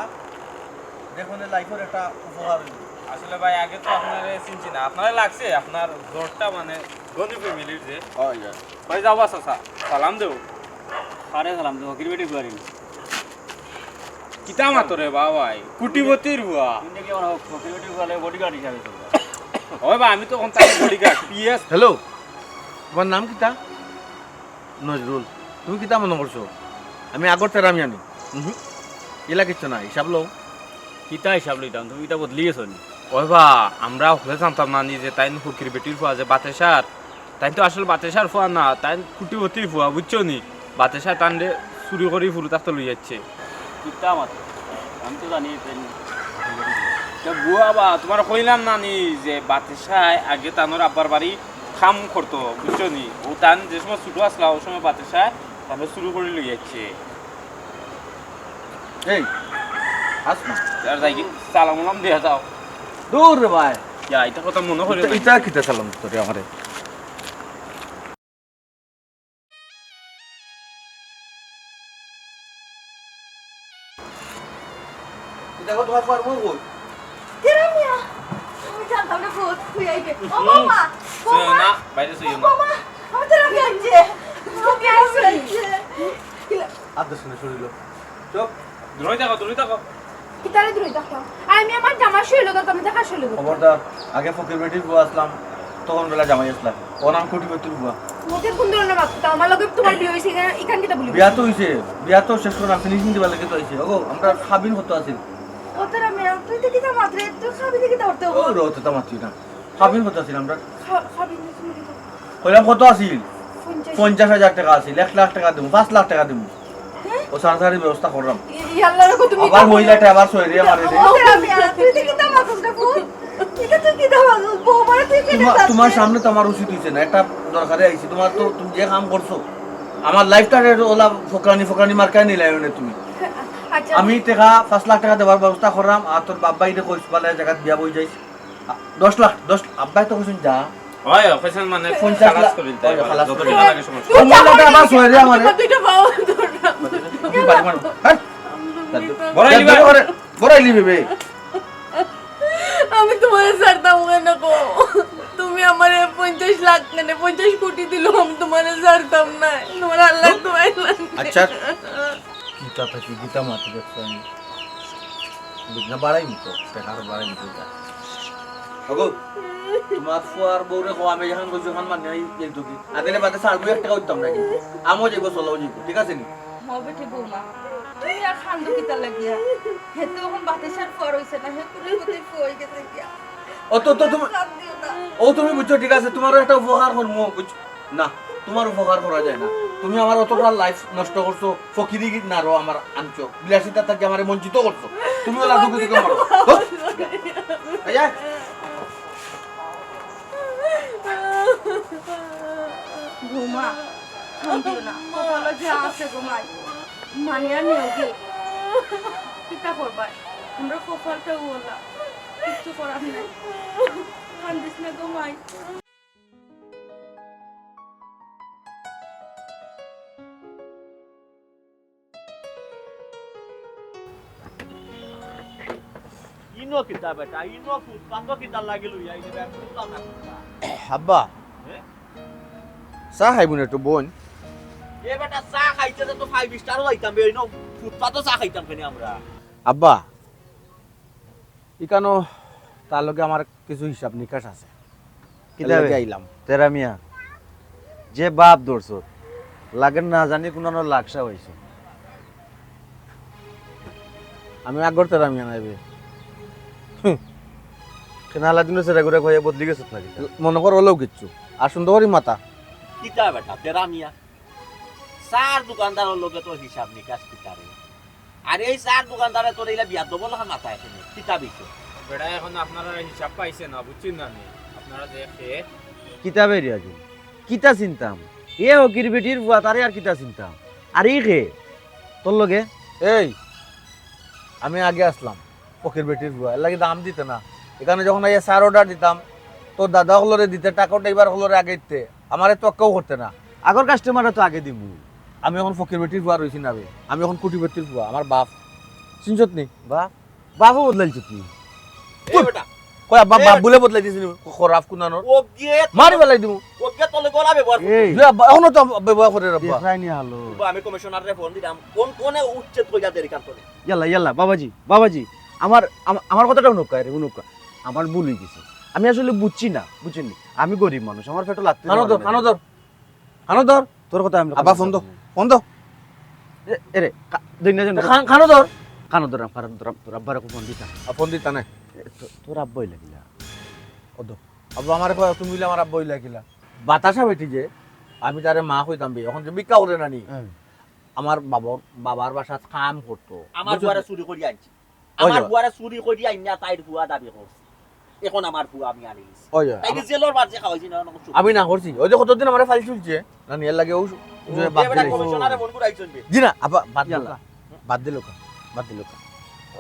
দেখো নে, life-র একটা উপকার হইল। আসলে ভাই, আগে তো আপনারে চিনছি না, আপনারে লাগছে, আপনার জ্বরটা মানে ধনী family-র যে। হয়, হয়। ভাই, যাও বা চাচা, সালাম দেও। কারে সালাম দেও? ফকির বেটি ফুয়ারে। কিতা মাতো রে বাবা, ভাই, কোটিপতির ফুয়া। তুমি দেখি আমার ফকির বেটি ফুয়ারে bodyguard হিসাবে চলবে। ওই বা, আমি তো এখন তার bodyguard, পি এস। হ্যালো, তোমার নাম কিতা? নজরুল, তুমি কিতা মনে করছো আমি আগর তেরামি আনি? উহু, ইলা কিচ্ছু না, হিসাব লও। কিতা হিসাব লইতাম? তুমি কিতা বদলি গেছো নি? ওই বা, আমরা হকলে জানতাম না নি যে তাইন ফকির বেটির ফুয়া যে বাতেশার, তাইন তো আসলে বাতেশার ফুয়া না, তাইন কোটিপতির ফুয়া, বুঝছো নি? বাতেশায় তানরে চুরি করি ফুরুতাক্ত লই যাচ্ছে। কিতা মাতো? আমি তো জানি তাইন। তা বুয়া বা, তোমার কইলাম না নি যে বাতেশায় আগে তানোর আব্বার বাড়ি কাম করতো, বুঝছো নি? ও তান যে সময় ছোট আসলা, ও সময় বাতেশায় তানরে চুরি করি লই যাচ্ছে। এই, আস না। আর যাই কি, সালাম উলাম দিয়া যাও। দূর রে ভাই। ইয়া, ইতা কথা মনো করিও না। ইতা কিতা সালাম তোরে আমারে? দেখো, তোমার ফুয়ার বউ কই? কিরে মিয়া? আমি জানতাম না, ভূত, তুই আইবে। ও হুম। মামা, শুনো মামা, না, বাইরে শুইও ও না। মামা, আমি তো রাখি আনছি। আমি রাখি আনছি। কিলা- আর দশ মিনিট শুনিল। চুপ। দূরই থাকো, দূরই থাকো। কিতারে দূরই থাকতাম? আমি আমার জামাই শৈল ধরতাম, দেখা শৈল ধরতাম। খবরদার, আগে ফকির বেটির ফুয়া আছলাম, তখন বেলা জামাই আছলাম, অখন কুটিপতির ফুয়া। মুখের কোন ধরনের মাত কথা? আমার লগে তোমার বিয়া হইছে, ইখান কিতা বলি? বিয়া তো হইছে, বিয়া তো শেষ করলাম, ফিনিশিং দিবার লাগি তো আইছে। ওগো, আমরা খাবিন কত আছিল? ও তোরা মেয়া, তুই তো কিতা মাতরে, তুই খাবি দেখি ধরতে ও রো, তো মাতি না। খাবিন কত আছিল আমরা? খা- খাবি না, তুমি কিতা? কইলাম কত আছিল? পঞ্চাশ। পঞ্চাশ হাজার টাকা আছিল, এক লাখ টাকা দিমু, পাঁচ লাখ টাকা দিমু। ও সারাসারি ব্যবস্থা করলাম। ইয়াল্লা রে, তুমি আবার মহিলাটা আবার সয়রে আমার রে। ও তোরা মেয়া, তুই তো কিতা মাতস রে ফুল? কিতা তুই কিতা মাতস? বউ মারা তুই কেনে তোমার যাস? তোমার সামনে তো আমার উচিত হইছে না, একটা দরকারে আইছি, তোমার তো তুমি যে কাম করছো, আমার লাইফটা ওলা ফকরানি ফকরানি মার্কায় নিলাই মানে তুমি। আচ্ছা। আমি টাকা পাঁচ লাখ টাকা দেওয়ার ব্যবস্থা করলাম, আর তোর বাবা এটা কইস বালা জায়গাত বিয়া বই যাইস। দশ লাখ, দশ, আব্বাই তো কইছেন যা। হয়, হয়, কইছেন মানে পঞ্চাশ খালাস লাখ। করে দিতে হয়, পারে, খালাস যত করে টাকা দিতে। লাগে সমস্যা ও মহিলাটা আবার সয়রে আমার। দুইটা পাও ধরলাম। তুমি বাড়ি মারো। হ্যাঁ? বড়াই নিবা? বড়, বড়াই নিবে বে। আমি তোমারে ছাড়তাম কেনে কও? তুমি আমারে পঞ্চাশ লাখ কেনে, পঞ্চাশ কোটি দিলেও আমি তোমারে ছাড়তাম না। তোমার আল্লাহ তোমায় লাগবে। আচ্ছা। কিতা থাকি কিতা মাতি দেখছো আমি? বুঝ না বাড়াই নিতো, টাকার বাড়াই নিতো যা। ওগো, তোমার ফুয়ার বউরে কও আমি যেখান কইছি ওখান মানে এই এই তো কি। আদেলে বাদে ছাড়বো এক টাকা উঠতাম না কিন্তু। আমও যাইবো, চলাও যাইবো, ঠিক আছে নি? হ বেটি বৌমা, তুই আর খান্দো কিতা লাগিয়া? হে তো এখন বাতাসের ফুয়া রইছে না, হে কুটিপতির ফুয়া হই গেছে গিয়া। ও তো তো তুমি খান্দিও না। ও তুমি বুঝছো, ঠিক আছে, তোমার একটা উপকার করবো, বুঝছো? না, তোমার উপকার করা যায় না। তুমি আমার অতটা লাইফ নষ্ট করছো, ফকিরি নারো আমার আনছো, বিলাসিতা থাকি আমারে বঞ্চিত করছো। তুমি ওলা দুঃখ দুঃখ মারো। ধুর। এই যে। ঘুমা, ঘুম দিও না। কপালো যে আছে ঘুমাই। মানিয়া নিও গি। কিতা করবায়? আমরা কপালটা ওলা। কিচ্ছু করার নাই। কান্দিস না ঘুমাই। ইনো কিতা বেটা, ইনো ফুটপাতো কিতা লাগি লইয়া আইলি বে, ফুটপাত না ফুটপাত। আব্বা, এ? চা খাইবো না একটু বোন? এ বেটা, চা খাইতে তো ফাইভ স্টারও যাইতাম বে, ইনো ফুটপাতো চা খাইতাম কেনে আমরা? আব্বা, ইকানো তার লগে আমার কিছু হিসাব নিকাশ আছে। কিতা বে? এর লাগি আইলাম। তেরা মিয়া, যে বাপ ধরছত, লাগের না জানি কুনানো লাগসা হইছে। আমি আগর তেরা মিয়া নাইবে। কেনা আলাদিনও সেরা করে কয়ে বদলি গেছত না কিতা? মনে কর অলেও কিচ্ছু। আর সুন্দর করি মাথা। কিতা বেটা, তেরা মিয়া? চার দোকানদারর লগে তো হিসাব নিকাশ কিতা রে? আর এই চার দোকানদারে তোর এইলা বিয়ার ডবল খান মাথা এখানে। কিতা বিষয়? বেটা এখন আপনারা হিসাব পাইছে না, বুঝছেন না নি? আপনারা যে খেয়ে কিতা বে রিয়াজুল? কিতা চিনতাম? এ হকির বেটির ফুয়া, তারে আর কিতা চিনতাম? আর ই খে? তোর লগে? এই, আমি আগে আসলাম ফকির বেটির ফুয়া, এর লাগি দাম দিতে না। এখানে যখন আইয়া চার অর্ডার দিতাম, তোর দাদা হকলরে দিতে, টাকা ড্রাইভার হকলরে আগে দিতে, আমারে তো কেউ করতে না। আগর কাস্টমাররা তো আগে দিমু। আমি এখন ফকির বেটির ফুয়া রইছি না বে, আমি এখন কুটিপতির ফুয়া, আমার বাপ। চিনছত নি? বাপ? বাপও বদলাইছত নি? এ বেটা, কই আব্বা, এ বাপ বলে বদলাই দিছিনি? খরাফ কুনানোর। ওগে, মারি বেলাই দিমু। ওগে তলে গলা ব্যবহার করতে। এই, যে আব্বা, এখনো তো ব্যবহার করে আব্বা। দেখরায় নি হালো। বা আমি কমিশনাররে ফোন দিলাম, কোন কোনে উচ্ছেদ কইরা দেরি কান্তনে। ইয়াল্লা, ইয়াল্লা, বাবাজি, বাবাজি, আমার, আমা-, আমার কথাটা হুনউক্কা, আরে হুনউক্কা। আমার ভুল হইগেছে। আমি আসলে বুঝছি না, বুঝছইন নি? আমি গরিব মানুষ, আমার পেটো লাগতে কানো ধর, কানো ধর, কানো ধর। তোর কথা আমি আব্বা ফোন দো, ফোন দো। এ, এরে, কা-, দই না জানো। কান-, কানো ধর। কানো ধরাম, কানো ধরাম, তোর আব্বার ফোন দিতাম। আ, ফোন দিতা না। এ, তো-, তোর আব্বাই লাগিলা। ও দো। আব্বা আমারে কয়, তুমি অইলে আমার আব্বা অইলা কিলা? বাতাসা বেটি যে, আমি তারে মা কইতাম বে, এখন যে ভিক্ষা করে না নি। হ্যাঁ। আমার বাবার, বাবার বাসাত কাম করতো। আমার বুঝছো ফুয়ারে তো? চুরি করি আনছি। ওই আমার যা। ফুয়ারে চুরি করি আইনা তাইর ফুয়া দাবি করছে। এখন আমার ফুয়া আমি আনি গেছি। ওই যা, তাই কি আমা-, জেলর বাদ যে খাওয়াইছি না, না কিছু? আমি না করছি। ওই যে কতদিন আমারে ফাইল চলছে। না নি, এর লাগি ও, ও যে এ বাদ বেটা দিলে। কমিশনারে ফোন করে আইছইন বে। জি না, আব্বা, বাদ ইয়াল্লা। দিলকা। বাদ দিলকা। বাদ দিলকা।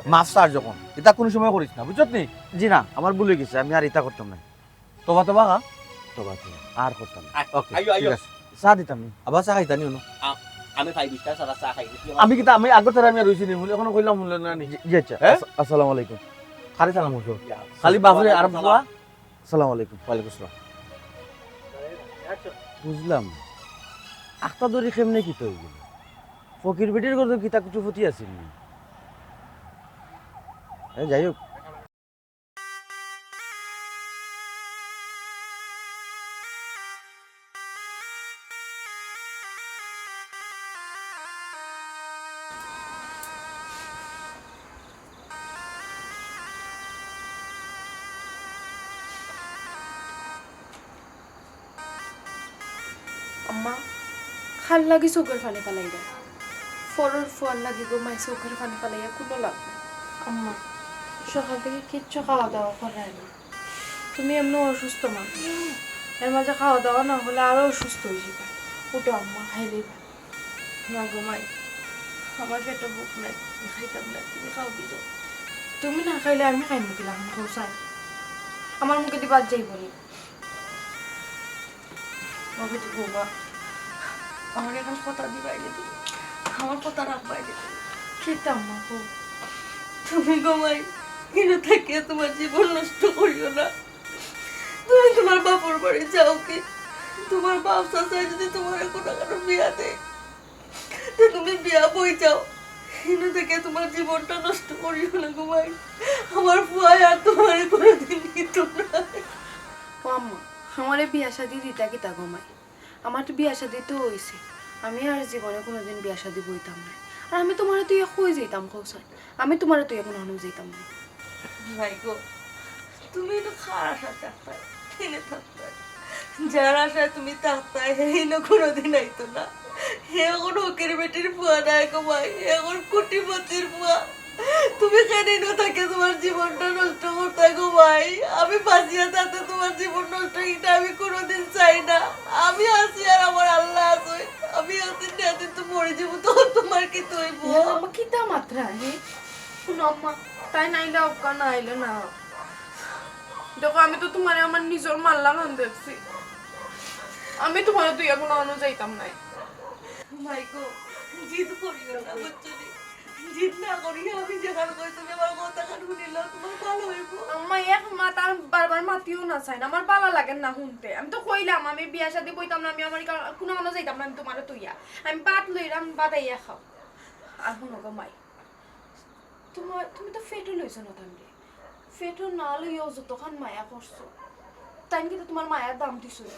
মাফ চার যখন। ইতা কোনো সময় করিস না, বুঝছত নি? জি না, আমার ভুল হইগেছে, আমি আর ইতা করতাম না। তোবা তোবা খা। তোবা, তোবা, আর করতাম না। আয়, ওকে, আইও, আইও। ঠিক আছে। চা দিতাম নি? আবার চা খাইতা নি অনো? আ-, আমি ফাইভ স্টার ছাড়া চা খাই না। আমি কিতা, আমি আগর তারা আমি আর রইছি নি, বলে এখনো কইলাম, শুনলে না নি। জি, জি আচ্ছা, হ্যাঁ? আস-, আসসালামু আলাইকুম। খালি সালাম করছো। ইয়া, খালি বাপরে আর ওয়ালাইকুম ফুয়া? সালাম। আসসালামু আলাইকুম। ওয়ালাইকুম আসসালাম। বুঝলাম না। আখতা ধরি কেমনে কিতা হইল? ফকির বেটির ঘরে তো কিতা কুটিপতি আছিল নি? এ, যাই হোক। আম্মা, কার লাগি চউখর পানি ফালাইরায়? পরর ফুয়ার লাগি গো মাই চউখর পানি ফালাইয়া কুনু লাভ নাই। আম্মা, সকাল থাকি কিচ্ছু খাওয়া দাওয়া কররায় না। তুমি এমনে অসুস্থ মানুষ, এর মাঝে খাওয়া দাওয়া না করলে আরো অসুস্থ অইযিবায়। উঠো আম্মা, খাইলিবায়। না গো মাই, আমার পেটো ভুক নাই, খাইতাম না, তুমি খাওগি যাও। তুমি না খাইলে আমি খাইমু কিলা, আমি কও চাই। আমার মুখেদি ভাত যাইবো নি। ও বেটি বৌমা, আমারে অখন কথা দিবায় নি তুমি, আমার কথা রাখবায় নি তুমি। কিতা আম্মা কও? তুমি গো মাই, ইনো থাকিয়া তুমার জীবন নষ্ট করিও না। তুমি তুমার বাপর বাড়ি যাওগি। তুমার বাপ চাচায় যদি তুমারে কুনু কানো বিয়া দেয়, তে তুমি বিয়া বই যাও। ইনো থাকিয়া তুমার জীবনটা নষ্ট করিও না গো মাই। আমার ফুয়ায় আর তুমারে কুনুদিন নিতো না। ও আম্মা, আমারে বিয়া শাদি দিতা কিতা গো মাই? আমার তো বিয়া শাদি তো অইছে, আমি আর জীবনে কুনুদিন বিয়া শাদি বইতাম নায়। আর আমি তুমারে থইয়া কই যাইতাম কও চাই? আমি তুমারে থইয়া কুনুখানো যাইতাম নায়। ভাই গো, তুমি ইনো কার আশায় থাকতায়, কেনে থাকতায়? যার আশায় তুমি থাকতায়, হে ইনো কুনুদিন আইতো না। হে অখন হকের বেটির ফুয়া নায় গো মাই, হে অখন কোটিপতির ফুয়া। তুমি কেনে ইনো থাকিয়া তুমার জীবনটা নষ্ট করতায় গো মাই? আমি বাঁচিয়া থাকতে তুমার জীবন নষ্ট, ইটা আমি কুনুদিন চাই না। আমি আছি আর আমার আল্লাহ আছে। আমি একদিন না একদিন তো মরি যাইমু, তখন তুমার কিতা অইবো? ইয়া আম্মা, কিতা মাতরায়, হে? হুনো আম্মা, তাইন আইলে অউক্কা, না আইলে না। দেখো, আমি তো তুমারে আমার নিজর মার লাখান দেখছি। আমি তুমারে থইয়া কুনুখানো যাইতাম নায়। মাই গো, জিদ করিও না, বুঝছো নি? জিদ না করিয়া আমি যেখান কই, তুমি আমার কথাখান হুনিলাও, তুমার ভালা অইবো। আম্মা, এক মাত আর বারবার মাতিও না চাইন, আমার ভালা লাগের না হুনতে। আমি তো কইলাম, আমি বিয়া শাদি বইতাম না, আমি আমার কা-, কুনুখানো যাইতাম না, আমি তুমারে থইয়া। আমি ভাত লইরাম, ভাত আইয়া খাও। আর হুনো গো মাই, তুমার, তুমি তো পেটো লইছো না তানরে। পেটো না লইয়াও যতখান মায়া করছো, তাইন কিতা তুমার মায়ার দাম দিছইন?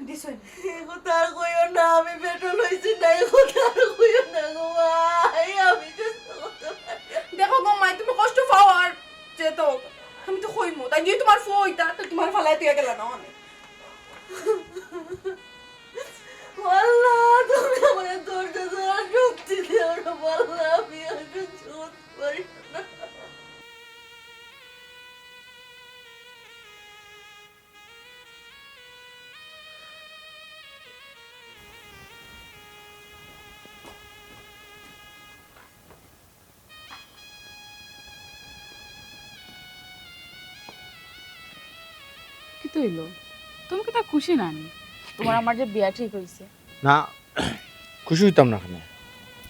দিছইন? ই কথা আর কইও না, আমি পেটো লইছি না, ই কথা আর কইও না গো মাই, আমি সহ্য করতে পারি না। দেখো গো মাই, তুমি কষ্ট পাও আর যেতা অউক, আমি তো কইমু, তাইন যদি তুমার ফুয়া অইতা, তে তুমারে ফালাইয়া থইয়া গেলা না অনে। আল্লাহ, তুমি আমারে ধৈর্য ধরার শক্তি দেও রে আল্লাহ, আমি আর সহ্য করতে পারি না। কিতা অইলো? তুমি কিতা খুশি না নি? তুমার আমার যে বিয়া ঠিক অইছে। না, খুশি অইতাম না কেনে?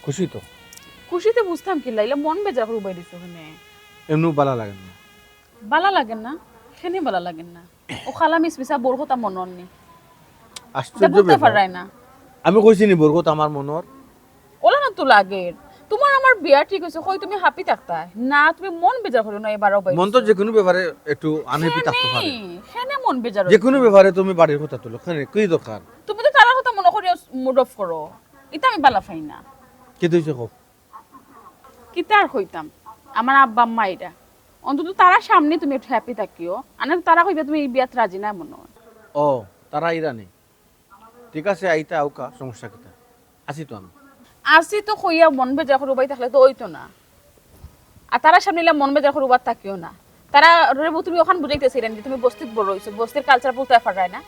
খুশি তো। খুশিতে বুঝতাম কিলা, ইলা মন বেজার করি উবাই দিছো কেনে? এমনেউ ভালা লাগের না। ভালা লাগের না? কেনে ভালা লাগের না? ও খালা মিসমিসা বউর কথা মনর নি। আশ্চর্য ইতা বুঝতে ব্যাপার। পাররায় না। আমি কইছি নি বউর কথা আমার মনর? অলা না তো লাগের। তুমার আমার বিয়া ঠিক অইছে, কই তুমি happy থাকতায়? না, তুমি মন বেজার করিও না, এবার উবাই মন তো দিছো। যেকুনু ব্যাপারে একটু unhappy থাকতে পারে। কেনে? কেনে মন বেজার অইছে? যেকুনু ব্যাপারে তুমি বাড়ির কথা তুলো, কেনে? কি দরকার? তুমি তো তারার কথা মনো করিয়া mood off করো, ইতা আমি ভালা পাই না। কিতা অইছে কও? কিতা আর কইতাম, আমার আব্বা আম্মা আইরা, অন্তত তারার সামনে তুমি একটু happy থাকিও, আনে তারা কইবা তুমি ই বিয়াত রাজি নায় মনো অয়। ও, তারা আইরা নি? ঠিক আছে, আইতা আউক্কা, সমস্যা কিতা? আছি তো আমি। আছি তো কইয়া মন বেজার করি উবাই থাকলে তো অইতো না। আর তারার সামনে ইলা মন বেজার করি উবাত থাকিও না। তারারে তুমি অখান বুঝাইতে চাইরায় নি যে তুমি বস্তিত বড় অইছো, বস্তির culture ভুলতায় পাররায় না।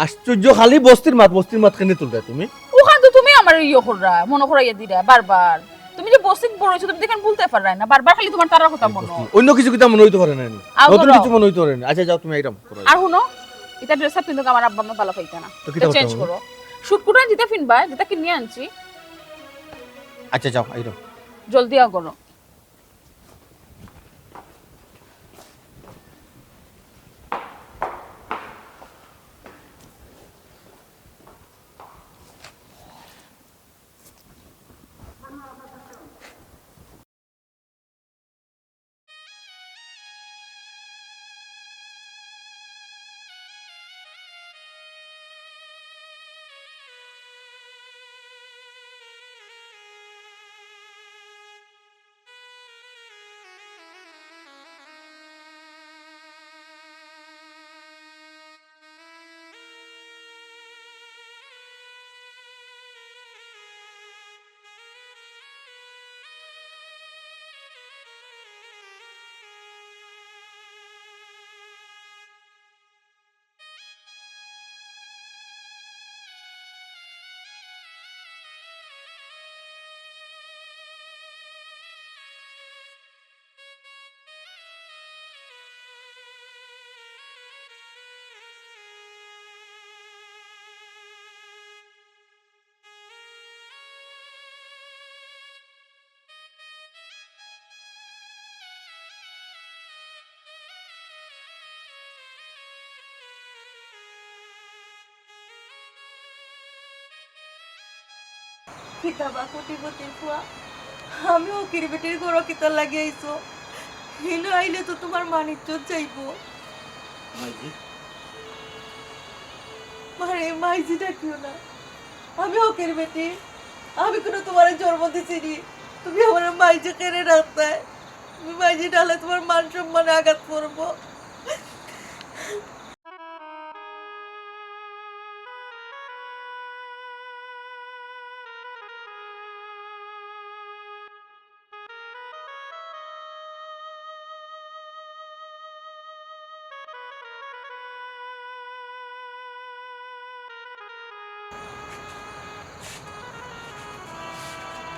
আশ্চর্য, খালি বস্তির মাত, বস্তির মাত কেনে তুলরায় তুমি? অখান তো তুমি আমারে ইয়ে কররায়, মনো করাইয়া দিরায় বারবার। তুমি যে বস্তিত বড় অইছো, তুমি তো ইখান ভুলতায় পাররায় না, বারবার খালি তুমার তারার কথা মনো। অইন্য কিছু কিতা মনো অইতো পারে না নি? আও নতুন ধরো। কিছু মনো অইতো পারে না। আচ্ছা যাও, তুমি আইরাম করো। আর হুনো, ইতা dress up পিন্দুক আমার আব্বা আম্মা ভালা পাইতা না। তো কিতা ইতা করতাম change আমি? করো। Shoot করো, যেতা পিনবায়, যেতা কিনি আনছি। আচ্ছা যাও, আইরাম। জলদি আও করো। কিতা বা কোটিপতির ফুয়া, আমি ফকির বেটির ঘরো কিতার লাগি আইছো? হিনো আইলে তো তুমার মান ইজ্জত যাইবো। মাইজি। মারে, মাইজি ডাকিও না। আমি ফকির বেটি, আমি কুনু তুমারে জন্ম দিছি নি। তুমি আমারে মাইজি কেনে ডাকতায়? তুমি মাইজি ডাকলে তুমার মান সম্মানে আঘাত পড়বো।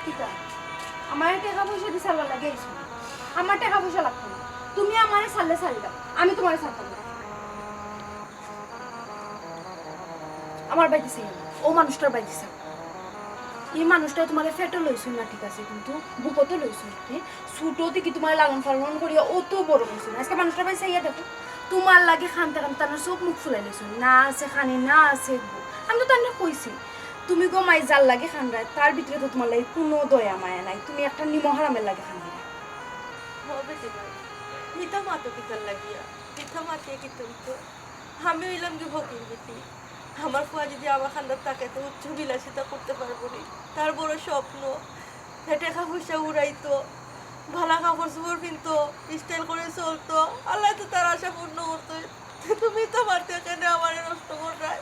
কিতা? আমারে টেকা পয়সা দি ছাড়বার লাগি আইছো? আমার টেকা পয়সা লাগতো না। তুমি আমারে ছাড়লে ছাড়ি দাও, আমি তুমারে ছাড়তাম না। আমার বায়দি চাইও না, অউ মানুষটার বায়দি চাও। ই মানুষটায় তুমারে পেটো লইছইন না, ঠিক আছে, কিন্তু বুকো তো লইছইন। হে? ছোট থাকি তুমারে লালন পালন করিয়া অত বড় করছইন। আইজকে মানুষটার বায়দি চাইয়া দেখো, তুমার লাগি কানতে কানতে তান চউখ মুখ ফুলাই লইছইন। না আছে খানি, না আছে একগু। আমি তো তানরে কইছি, তুমি গো মাই যার লাগি কান্দায়, তার ভিতরে তো তুমার লাগি কুনু দয়া মায়া নাই। তুমি একটা নিমকহারামের লাগি কান্দায়। হ বেটি মাই, মিছা মাতো কিতার লাগিয়া? মিছা মাতে কিতা অইতো? আমি অইলাম গি ফকির বেটি। আমার ফুয়া যদি আমার কান্দাত থাকে, তে উচ্চ বিলাসিতা করতে পারবো নি। তার বড় স্বপ্ন, হে টেকা পয়সা উড়াইতো, ভালা কাপড় চোপড় পিনতো, style করি চলতো। আল্লায় তো তার আশা পূর্ণ করতো। তুমি তো মাতে কেনে আমারে নষ্ট কররায়।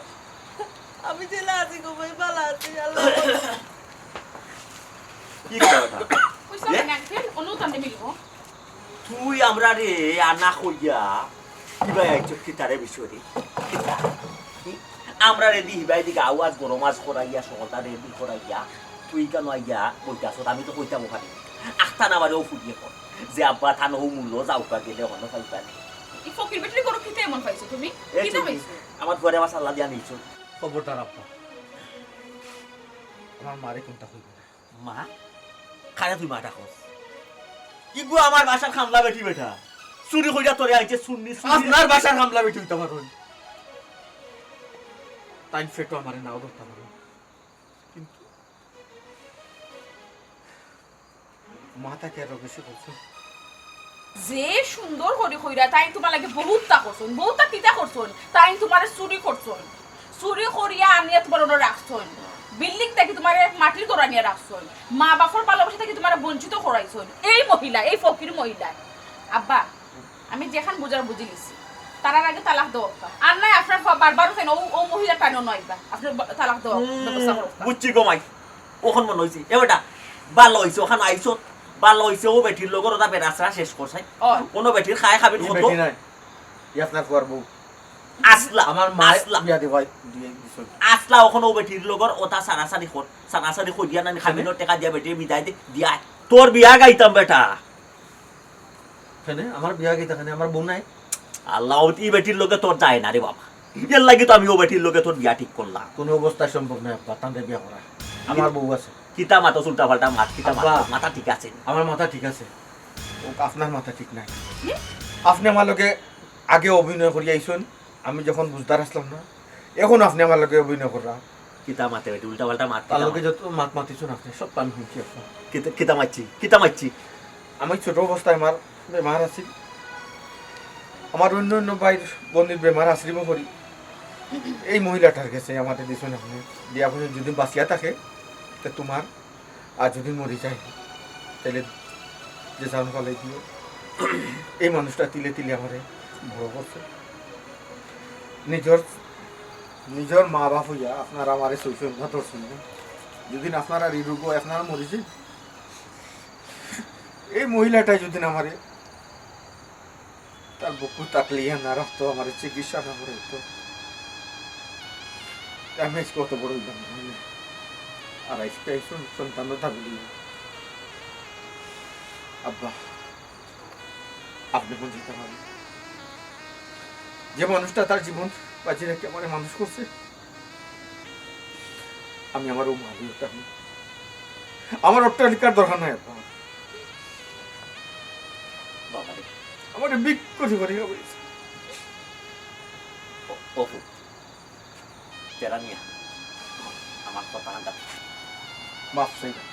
আমি যেলা আছি গো মাই, ভালা আছি, আল্লাহ। কি কথা? কইছো এ? না, আঙ্কেল, অন্য তান্ডে মিলবো। তুই আমরারে আনা কইয়া কিবা আইছস কিতারে বিষয়রে? কিতা? হুম? আমরারে দি হিবাই দিকে আওয়াজ গরম আজ করাইয়া, সকলতা রেডি করাইয়া, তুই কেন আইয়া কইতাছস? আমি তো কইতাম ওখানে। আখতা না বারে ও ফুটিয়ে কর। যে আব্বা থান হো মূল্য যাওকা গেলে হনো পাইবা নি। ই ফকির বেটির ঘরো কিতা এমন পাইছো তুমি? এ কিতা চুপ। পাইছো? আমার ঘরে আমার সাল্লা দিয়া নিছো। খবরদার আব্বা। আমার মারে কোনটা কইবে না। মা? কারে তুই মা ডাকস? ইগু আমার বাসার কামলা বেটি বেটা। চুরি কইরা তোরে আনছে, চুন্নি, চুন্নি। আপনার বাসার কামলা বেটি অইতা পারইন। তাইন পেটো আমারে নাও ধরতা পারইন। কিন্তু মা থাকি আরো বেশি করছে। যে সুন্দর করি কইরা, তাইন তুমার লাগি বহুততা করছইন, বহুততা কিতা করছইন, তাইন তুমারে চুরি করছইন, চুরি করিয়া আনিয়া তুমার অনো রাখছইন, building থাকি তুমারে মাটির ঘর আনিয়া রাখছইন, মা বাপর ভালোবাসা থাকি তুমারে বঞ্চিত করাইছইন। এই মহিলা, এই ফকির মহিলা। আব্বা, আমি যেখান বুঝার বুঝি লিছি, তারার আগে তালাক দেও। আর নায় আপনার ফ-, বারবার কেন ও, ও মহিলা টানো নয় বা আপনার বা-, তালাক দেও, হুম, ব্যবস্থা করো। বুঝছি গো মাই, অখন মনো অইছে। এ বেটা, ভালা অইছে, অখান আইছত, ভালা অইছে, ও বেটির লগর ওটা বেড়াছড়া শেষ করছে। ও। কোনো বেটির খায় খাবি ই কত? বেটি নাই, ই আপনার ফুয়ার বউ। আসলা, আমার মা আসলা। বিয়া দিবাই, দিয়ে দিছইন। আসলা, অখন ও বেটির লগর ওটা সারাসারি কর, সারাসারি করিয়া নানি খাবিনর টেকা দিয়া বেটির বিদায় দে, দিয়া আয়। তোর বিয়া গাইতাম বেটা। কেনে? আমার বিয়া কিতা কেনে? আমার বউ নাই? আল্লাহ, ই বেটির লগে তোর যায় না রে বাবা। এর লাগি তো আমি ও বেটির লগে তোর বিয়া ঠিক করলাম। কোনো অবস্থায় সম্ভব নয় আব্বা, তানরে বিয়া করা। আমার বউ আছে। কিতা মাতস উল্টা পাল্টা মাত, কিতা আব্বা। মাতস? মাথা ঠিক আছে নি? আমার মাথা ঠিক আছে। ও, আপনার মাথা ঠিক নাই। কি? আপনে আমার লগে আগে অভিনয় করিয়া আইছইন, আমি যখন বুঝদার আসলাম না, এখন আপনে আমার লগে অভিনয় কররা। কিতা মাতে বেটি, উল্টা পাল্টা মাত, তার কিতা লগে মাত? যত মাত মাতিছইন আপনে, সব আমি শুনছি আপনে। কিতা, কিতা মাতছি? কিতা মাতছি? আমি ছোট অবস্থায় আমার বেমার আছিল। আমার অন্য অন্য ভাইর বইনর বেমার আছরিমো করি। এই মহিলাটার গেছে আমারে দিছইন আপনে। দিয়া কইছইন, যদি বাঁচিয়া থাকে, তে তুমার আর যদি মরি যাই, তাইলে যে জান ফালাই দিও। এই মানুষটা তিলে তিলে আমারে বড় করছে। নিজর, নিজর মা বাপ অইয়া আপনারা আমারে সইছইন না, ধরছইন না। যদি আপনারা এই রোগো আপনারা মরি যাই, এই মহিলাটাই যদি আমারে তার বুকু তাকলিয়া না রাখতো, আমারে চিকিৎসা না করাইতো। আমি আইজকে অত বড় অইলাম না। আর আইজকে আইছইন সন্তানর দাবি লইয়া। আব্বা, আপনে কোন চিন্তা করেন? যে মানুষটা তার জীবন বাজি রাখি আমারে মানুষ করছে, আমি আমার ও মারি হতাম। আমার অট্টালিকার দরকার নাই, আব্বা। বাবা রে। আমার বিক্রি করি খাবে। ও, ওহো। তেরা মিয়া, আমার কথা আন্দাজ। মাফ চাইলাম।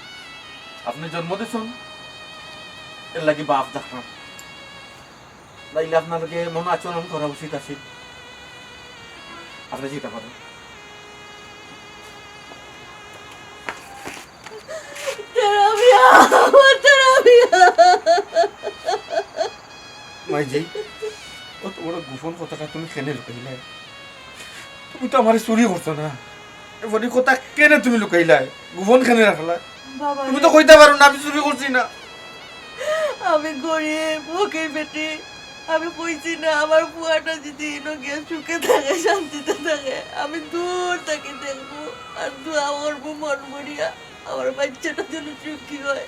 আপনে জন্ম দিছইন, এরলাগি মাফ চাইলাম। নাইলে আপনার লগে এমন আচরণ করা উচিত আছিল। আপনে যেতা পারইন। তেরা মিয়া, আমার তেরা মিয়া। মাইজি, অত বড় গোপন কথাটা তুমি কেনে লুকাইলায়? তুমি তো আমারে চুরি করছো না। এ বড় কথা কেনে তুমি লুকাইলায়? গোপন কেনে রাখলায়? বাবা তুমি রে। তো কইতা পারো না আমি চুরি করছি না। আমি গরিব, ফকির বেটি। আমি কইছি না, আমার পুয়াটা যদি ইনো গিয়া সুখে থাকে, শান্তিতে থাকে, আমি দূর থাকি দেখমু, আর দোয়া করমু মন ভরিয়া, আমার বাচ্চাটা যেন সুখী হয়।